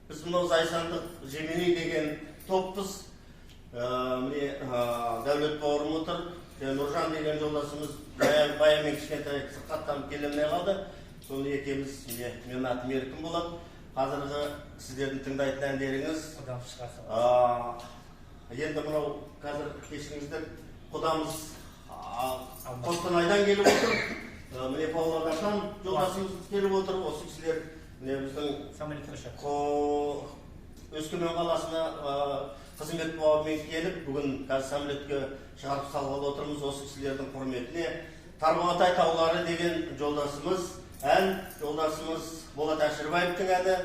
Біз мынау зайсандық Жеменей деген топпыз. Міне, Дәулет бауырым отыр. Нұржан деген жолдасымыз баямен кішкентай сырқаттанып келе алмай қалды. Соны екеуміз, міне, менің атым Еркін болады. Қазіргі сіздердің тыңдайтын әндеріңіз. Енді мынау қазір кешіріңіздер, құдамыз Қостанайдан келіп отыр. Міне, Павлодардан жолдасымыз келіп отыр. Осы кісілер міне біздің Өскемен қаласына қызмет бабымен келіп, бүгін қазір самолетке шығарып салғалы отырмыз. Осы кісілердің құрметіне Тарбағатай таулары деген жолдасымыз ән, жолдасымыз Болат Әшірбаевтың әні.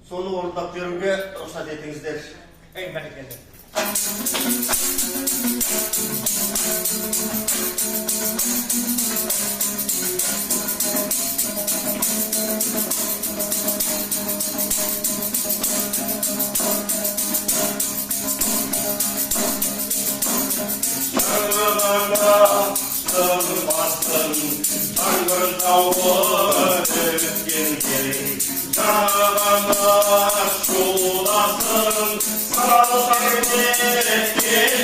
Соны орындап беруге рұқсат етіңіздер. Ей, бәрекелді. Жаңбыр жауып өткендей, жағаны шуласын, салқын кеткендей.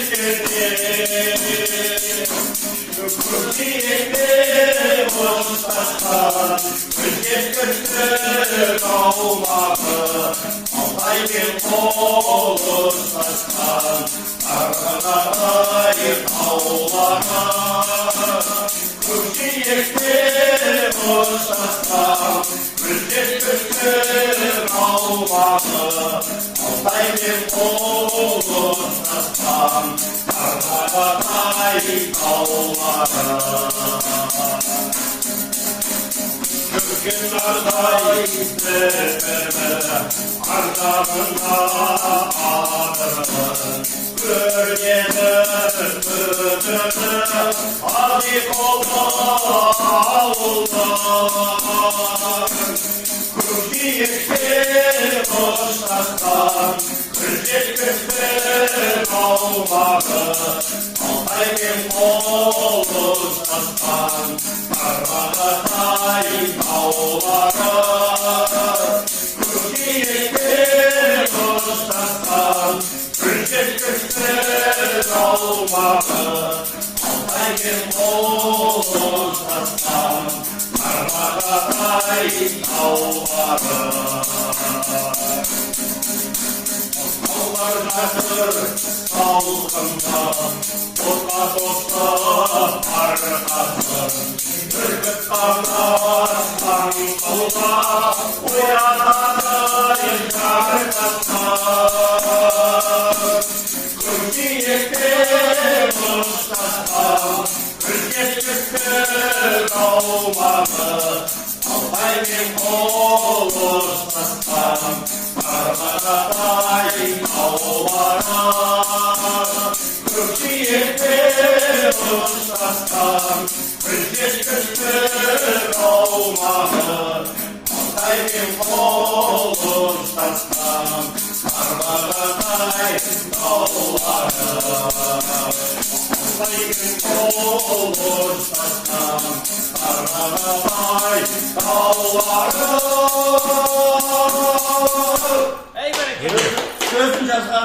Көкжиекте ұштасқан Күзеткіштің аумағы, Алтаймен қол ұстасқан Тарбағатай таулары. Көкжиекте ұштасқан Күзеткіштің аумағы, Алтаймен қол ұстасқан Тарбағатай таулары. Көккен нардай сібірі, ардағында адыры, көргені түтіні, Ағиқолы ауылдар. Көкжиекте ұштасқан Күзеткіштің аумағы, Алтаймен қол ұстасқан Тарбағатай таулары. Көкжиекте ұштасқан Күзеткіштің аумағы, Алтаймен қол ұстасқан Тарбағатай таулары. Таулар жатыр салқында, отқа тосып арқасын, Бүркіт қанат қаңқылдап, оятады жартастан. Көкжиекте ұштасқан Күзеткіштің аумағы, Алтаймен қол ұстасқан Тарбағатай таулары. Көкжиекте ұштасқан Күзеткіштің аумағы, Алтаймен қол ұстасқан Тарбағатай таулары. Алтаймен қол ұстасқан Тарбағатай таулары.